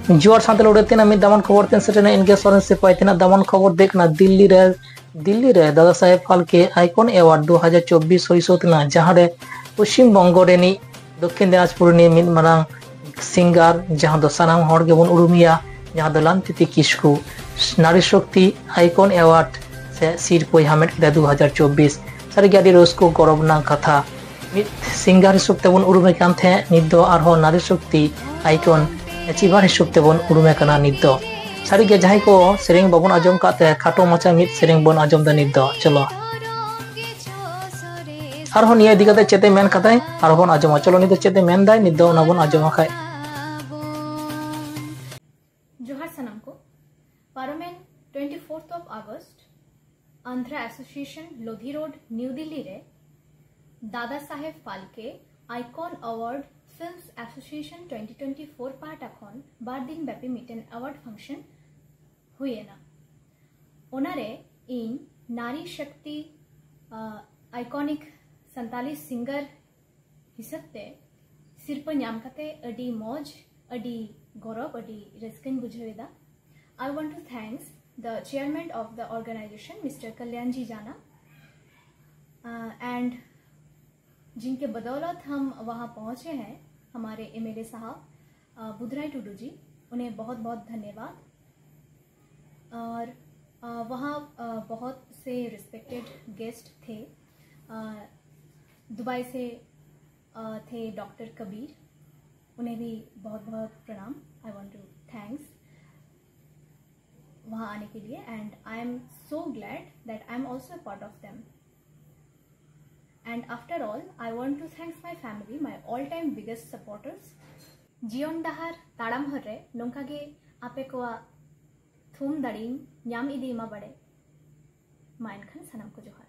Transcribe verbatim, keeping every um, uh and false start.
ᱡᱩᱣᱟᱨ ᱥᱟᱶᱛᱮ ᱞᱚᱲᱮ ᱛᱮᱱᱟᱜ ᱢᱤᱫ ᱫᱟᱢᱟᱱ ᱠᱷᱚᱵᱚᱨ ᱛᱮ ᱥᱮᱴᱮᱨᱮᱱᱟ᱾ ᱤᱱᱠᱟᱹ ᱥᱚᱨᱮᱥ ᱥᱤᱯᱟᱹᱭ ᱛᱮᱱᱟᱜ ᱫᱟᱢᱟᱱ ᱠᱷᱚᱵᱚᱨ ᱫᱮᱡ ᱠᱟᱱᱟ ᱫᱤᱞᱞᱤ ᱨᱮ᱾ ᱫᱤᱞᱞᱤ ᱨᱮ ᱫᱟᱫᱟ ᱥᱟᱦᱮᱵᱽ ᱯᱷᱟᱞᱠᱮ ᱟᱭᱠᱚᱱ ᱮᱣᱟᱨᱰ ᱫᱩ ᱦᱟᱡᱟᱨ ᱪᱚᱵᱵᱤᱥ ᱦᱩᱭ ᱥᱟᱹᱛ ᱮᱱᱟ, ᱡᱟᱦᱟᱸ ᱨᱮ ᱯᱚᱥᱪᱤᱢ ᱵᱚᱝᱜᱚ ᱨᱤᱱᱤᱡ ᱫᱚᱠᱠᱷᱤᱱ ᱫᱤᱱᱟᱡᱽᱯᱩᱨ ᱨᱤᱱᱤᱡ ᱢᱤᱫ ᱢᱟᱨᱟᱝ ᱥᱤᱝᱜᱟᱨ, ᱡᱟᱦᱟᱸ ᱫᱚ ᱥᱟᱱᱟᱢ ᱦᱚᱲ ᱜᱮᱵᱚᱱ ᱩᱨᱩᱢᱮᱭᱟ, ᱡᱟᱦᱟᱸ ᱫᱚ ᱞᱟᱞᱪᱤᱛᱤ ᱠᱤᱥᱠᱩ, ᱱᱟᱨᱤ ᱥᱚᱠᱛᱤ ᱟᱭᱠᱚᱱ ᱮᱣᱟᱨᱰ ᱥᱮ ᱥᱤᱨᱯᱟᱹᱭ ᱦᱟᱢᱮᱴ ᱠᱮᱫᱟ ᱫᱩ ᱦᱟᱡᱟᱨ ᱪᱚᱵᱵᱤᱥ᱾ ᱥᱟᱹᱨᱤᱜᱮ ᱟᱹᱰᱤ ᱨᱟᱹᱥᱠᱟᱹ ᱜᱚᱨᱚᱵᱽ ᱨᱮᱱᱟᱜ ᱠᱟᱛᱷᱟ᱾ ᱢᱤᱫ ᱥᱤᱝᱜᱟᱨ ᱦᱤᱥᱟᱹᱵ ᱛᱮᱵᱚᱱ ᱩᱨᱩᱢᱮ ᱠᱟᱱ ᱛᱟᱦᱮᱸᱫ, ᱱᱤᱛ ᱫᱚ ᱟᱨᱦᱚᱸ ᱱᱟᱨᱤ ᱥᱚᱠᱛᱤ ᱟᱭᱠᱚᱱ ᱟᱪᱤᱵᱷᱟᱨ ᱦᱤᱥᱟᱹᱵ ᱛᱮᱵᱚᱱ ᱩᱨᱩᱢᱮ ᱠᱟᱱᱟ ᱱᱤᱛ ᱫᱚ᱾ ᱥᱟᱹᱨᱤᱜᱮ ᱡᱟᱦᱟᱸᱭ ᱠᱚ ᱥᱮᱨᱮᱧ ᱵᱟᱵᱚᱱ ᱟᱸᱡᱚᱢ ᱠᱟᱫ ᱛᱟᱭᱟ, ᱠᱷᱟᱴᱚ ᱢᱟᱪᱷᱟ ᱢᱤᱫ ᱥᱮᱨᱮᱧ ᱵᱚᱱ ᱟᱸᱡᱚᱢ ᱫᱟ ᱱᱤᱛ ᱫᱚ᱾ ᱪᱚᱞᱚ ᱟᱨᱦᱚᱸ ᱱᱤᱭᱟᱹ ᱤᱫᱤ ᱠᱟᱛᱮ ᱪᱮᱫ ᱮ ᱢᱮᱱ ᱠᱟᱫᱟᱭ, ᱟᱨᱦᱚᱸ ᱵᱚᱱ ᱟᱸᱡᱚᱢᱟ᱾ ᱪᱚᱞᱚ ᱱᱤᱛ ᱫᱚ ᱪᱮᱫ ᱮ ᱢᱮᱱ ᱫᱟᱭ, ᱱᱤᱛ ᱫᱚ ᱚᱱᱟ ᱵᱚᱱ ᱟᱸᱡᱚᱢᱟ ᱠᱷᱟᱡ᱾ ᱡᱚᱦᱟᱨ ᱥᱟᱱᱟᱢ ᱠᱚ᱾ ᱯᱟᱨᱚᱢᱮᱱ twenty fourth of August Andhra association Lodhi road new Delhi ᱨᱮ Dada Saheb Phalke icon award films association twenty twenty four ᱯᱟᱦᱴᱟ ᱠᱷᱚᱱ ᱵᱟᱨ ᱫᱤᱱ ᱵᱮᱯᱤ ᱢᱤᱫᱴᱮᱱ ᱟᱣᱟᱨᱰ ᱯᱷᱟᱝᱥᱚᱱ ᱦᱩᱭ ᱮᱱᱟ᱾ ᱚᱱᱟᱨᱮ ᱤᱧ ᱱᱟᱨᱤ ᱥᱚᱠᱛᱤ ᱟᱭᱠᱚᱱᱤᱠ ᱥᱟᱱᱛᱟᱞᱤ ᱥᱤᱝᱜᱟᱨ ᱦᱤᱥᱟᱹᱵ ᱛᱮ ᱥᱤᱨᱯᱟᱹ ᱧᱟᱢ ᱠᱟᱛᱮ ᱟᱹᱰᱤ ᱢᱚᱡᱽ, ᱟᱹᱰᱤ ᱜᱚᱨᱚᱵᱽ, ᱟᱹᱰᱤ ᱨᱟᱹᱥᱠᱟᱹᱧ ᱵᱩᱡᱷᱟᱹᱣ ᱮᱫᱟ᱾ I want to thanks the chairman of the organization, Mister Kalyanji Jana, and जिनके बदौलत हम वहाँ पहुँचे हैं, हमारे एमएलए साहब बुधराय टुडू जी, उन्हें बहुत बहुत धन्यवाद। और वहाँ बहुत से रिस्पेक्टेड गेस्ट थे। दुबई से थे डॉक्टर कबीर, उन्हें भी बहुत बहुत प्रणाम। I want to thanks वहाँ आने के लिए, and I am so glad that I am also a part of them। And after all, I want to thanks my family, my all time biggest supporters। ᱡᱤᱭᱚᱱ ᱰᱟᱦᱟᱨ ᱛᱟᱲᱟᱢ ᱦᱚᱨ ᱨᱮ ᱱᱚᱝᱠᱟ ᱜᱮ ᱟᱯᱮ ᱠᱚᱣᱟᱜ ᱛᱷᱩᱢ ᱫᱟᱲᱮᱧ ᱧᱟᱢ ᱤᱫᱤ ᱢᱟ ᱵᱟᱲᱮ᱾ ᱢᱟ ᱮᱱᱠᱷᱟᱱ ᱥᱟᱱᱟᱢ ᱠᱚ ᱡᱚᱦᱟᱨ᱾